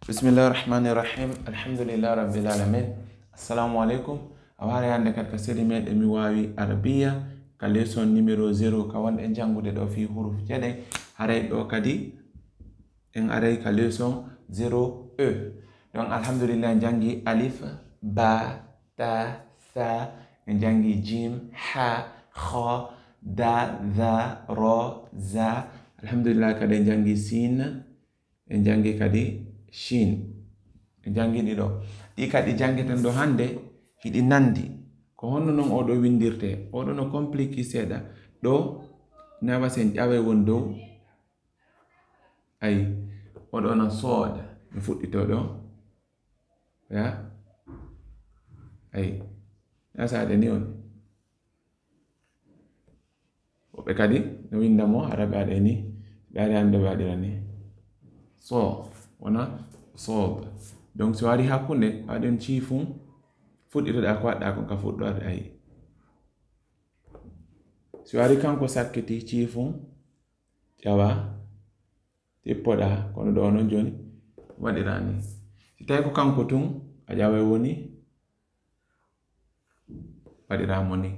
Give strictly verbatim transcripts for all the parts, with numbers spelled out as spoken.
Bismillahi rahmani rahim. Alhamdulillahi rabbil alamin. Assalamu alaikum. A wara hande kat ka seri meɗen mi wawi arabiya ka leçon numéro zéro ka wonɗen jangude ɗo fi huruf jeɗen. Haray ɗo kadi en aray ka leçon zéro E. Donc alhamdulillah en jangi alif, ba, ta, sa, en jangi jim, ha, kha, da, dha, ra, za. Alhamdulillah kadi en jangi sin, en jangi kadi shin. En jangi ɗi ɗo. Ɗi kadi jangeten ɗo hande, hiɗi nandi. Ko honno non oɗo windirte? Oɗo no compliqué seeɗa. Ɗo, nawa sen ƴaway won dow. Ay, oɗo na sooda. Mi fuɗɗito ɗo. Ya? Ay, na saade ni on. Woɓɓe kadi no winda mo hara ɓe waɗa ni, ɓe ari hande ɓe waɗira ni. So, wona soob. Donc, si wari hakkunde, waɗen ciifun, fuɗɗitoɗa ko waɗɗa kon ka fuɗɗorde, ayi. Si wari kanko sakkiti ciifun, ƴawa, tippoɗa, kono ɗo non joni, waɗira ni. Si tawi ko kanko tun, a ƴaway woni, waɗira mo ni.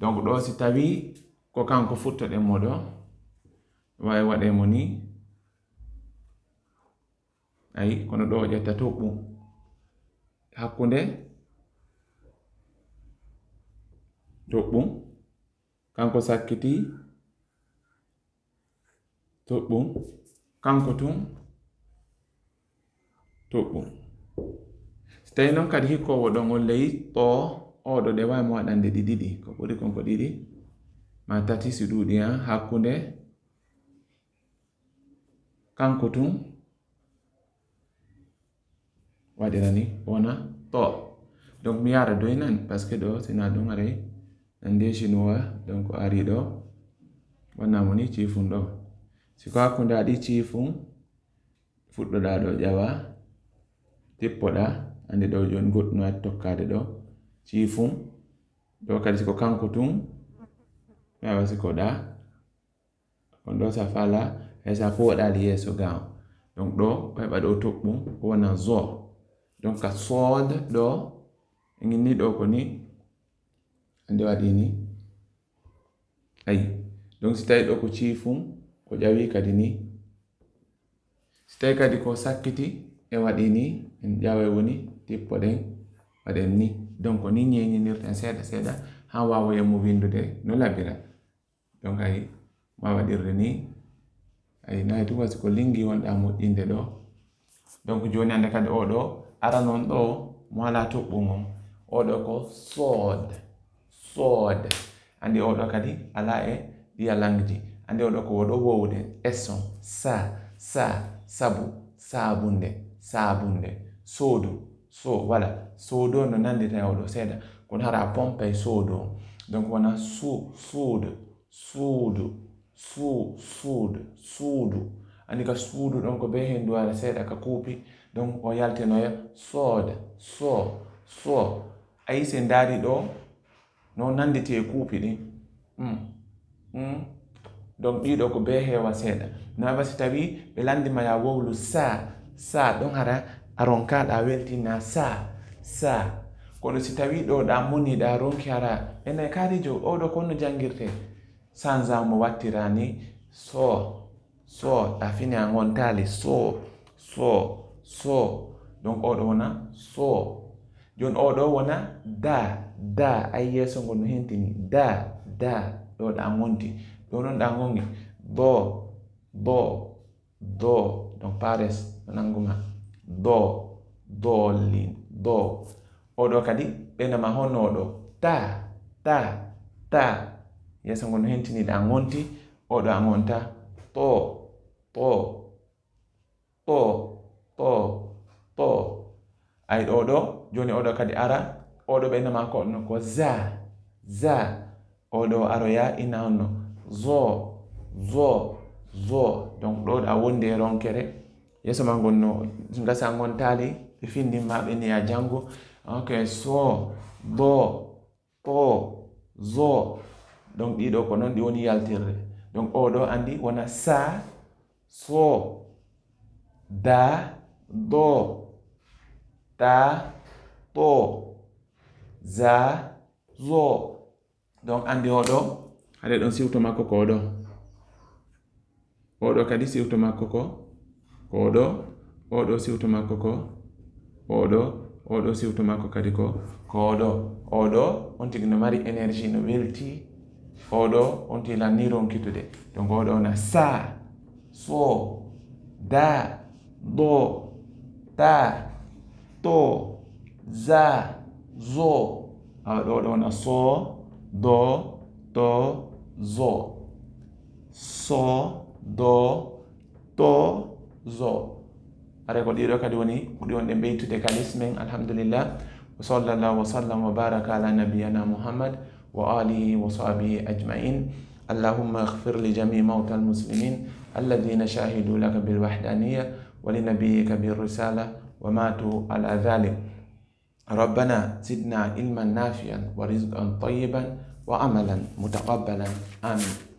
Donc ɗo si tawi ko kanko fuɗɗoɗen mo ɗo, wawi waɗe mo ni. Ayi, kono ɗo o ƴetta toɓɓu. Hakkunde toɓɓu. Kanko sakkiti toɓɓu. Kanko tun toɓɓu. Si tawi non kadi hikkoowo ɗon on ley ɗo, oɗo ɗe wawi mo waɗande ɗi ɗiɗi. Ko ɓuri kon ko ɗiɗi. Ma tati si ɗuuɗi han hakkunde. Kanko tun waɗira ni, wona to. Donc mi yara doy nan, parce que ɗo sina ɗum aray nan nde chinois, donc ari ɗo, wonna mo ni ciifun ɗo. Si ko hakkunde aɗi ciifun, fuɗɗoɗa ɗo ƴawa, tippoɗa, andi ɗo joni goɗɗum no tokkade ɗo, ciifun, ɗo kadi si ko kanko tun, mi awa si ko ɗa, on ɗo sa fala, e sa fooɗali yeeso ga on. Donc ɗo, o heɓa ɗo toɓɓu, o wona zo. Donc ka sood ɗo, e ngin ni ɗo ko ni, ande waɗi ni. Ayi. Donc si tawi ɗo ko ciifun, o ƴawi kadi ni. Si tawi kadi ko sakkiti, e waɗi ni, en ƴawa e woni, tippoɗen, waɗen ni. Donc ni ñeñinirten seeɗa seeɗa, ha wawoyen mo windude no labira. Donc, ayi, ma waɗirde ni. Ayi, nayi tun wasi ko lingi wonɗa moƴƴinde ɗo. Donc, joni hande kadi oɗo, ara non ɗo, mo ala toɓɓu ngon. Oɗo ko sood, sood. Andi oɗo kadi ala e ɗiya langji. Andi oɗo ko oɗo wowde, esson, sa, sa, sabu, sabunde, sabunde, soodu, so, wala, soodu on no nandita e oɗo seeɗa. Kono hara a pompay soodu on. Donc, wona su, suudu, suudu, su-, suudu, suudu. Andi ka suudu ɗon ko be hen duwara seeɗa ka kuupi. Donc o yaltinoya sooda, so, so. Ayi se ndaari ɗo, no nanditi e kuupi ɗin. Mm. Mm. Donc ɗiɗo ko be heewa seeɗa. Naaba si tawi ɓe landima ya wowlu sa, sa ɗon hara a ronkaɗa weltina sa, sa. Kono si tawi ɗo ɗa moni ɗa ronki hara, ene kaarijo, oɗo ko no jangirte. Sanza mo wattira ni so, so, a fini a ngontaali so, so, so. Donc oɗo wona so. Jon oɗo wona da, da, ay yeeso ngon no hentini. Da, da, ɗo ɗa ngonti. Ɗo non ɗa ngongi. Do, do, do. Donc pares no nanguma. Do, do, lin, do. Oɗo kadi ɓenama honno oɗo. Ta, ta, ta. Yeeso ngon no hentini ɗa ngonti. Oɗo a ngonta. To, to, to, to, to. Ay ɗo ɗo, joni oɗo kadi ara. Oɗo ɓenama ko no ko za, za. Oɗo aroya ina honno. Zo, zo, zo. Donc ɗo ɗa wonde e ronkere. Yeeso ma ngon no ngasa ngon taali, ɓe findin ma ɓe niya jango. Ok, so, do, to, zo. Donc ɗiɗo ko non ɗi woni yaltirde. Donc oɗo andi wona sa, so, da, do, ta, to, za, zo. Donc, anndi oo ɗoo, haɗe ɗon siwto makko ko oo ɗoo. Oo ɗoo kadi siwto makko ko, ko oo ɗoo. Oo ɗoo siwto makko ko, oo ɗoo. Oo ɗoo siwto makko kadi ko, ko oo ɗoo. Oo ɗoo, on tigi no mari énergie, no weltii. Oo ɗoo, on tigi lanni ronkitude. Donc, oo ɗoo na sa, so, da, do, ta, to, za, zo. Awa ɗoo ɗoo na so, do, to, zo. So, do, to, zo. Haray ko ɗii ɗoo kadi woni, ko ɗi wonɗen ɓeydude ka les men, alhamdulillah. Wa sallallahu wa sallam wa baraka ala nabiyyina Muhammad wa alihi wa sahbihi ajma'in. اللهم اغفر لجميع موتى المسلمين الذين شهدوا لك بالوحدانية ولنبيك بالرسالة وماتوا على ذلك. ربنا زدنا علما نافعا ورزقا طيبا وعملا متقبلا. آمين.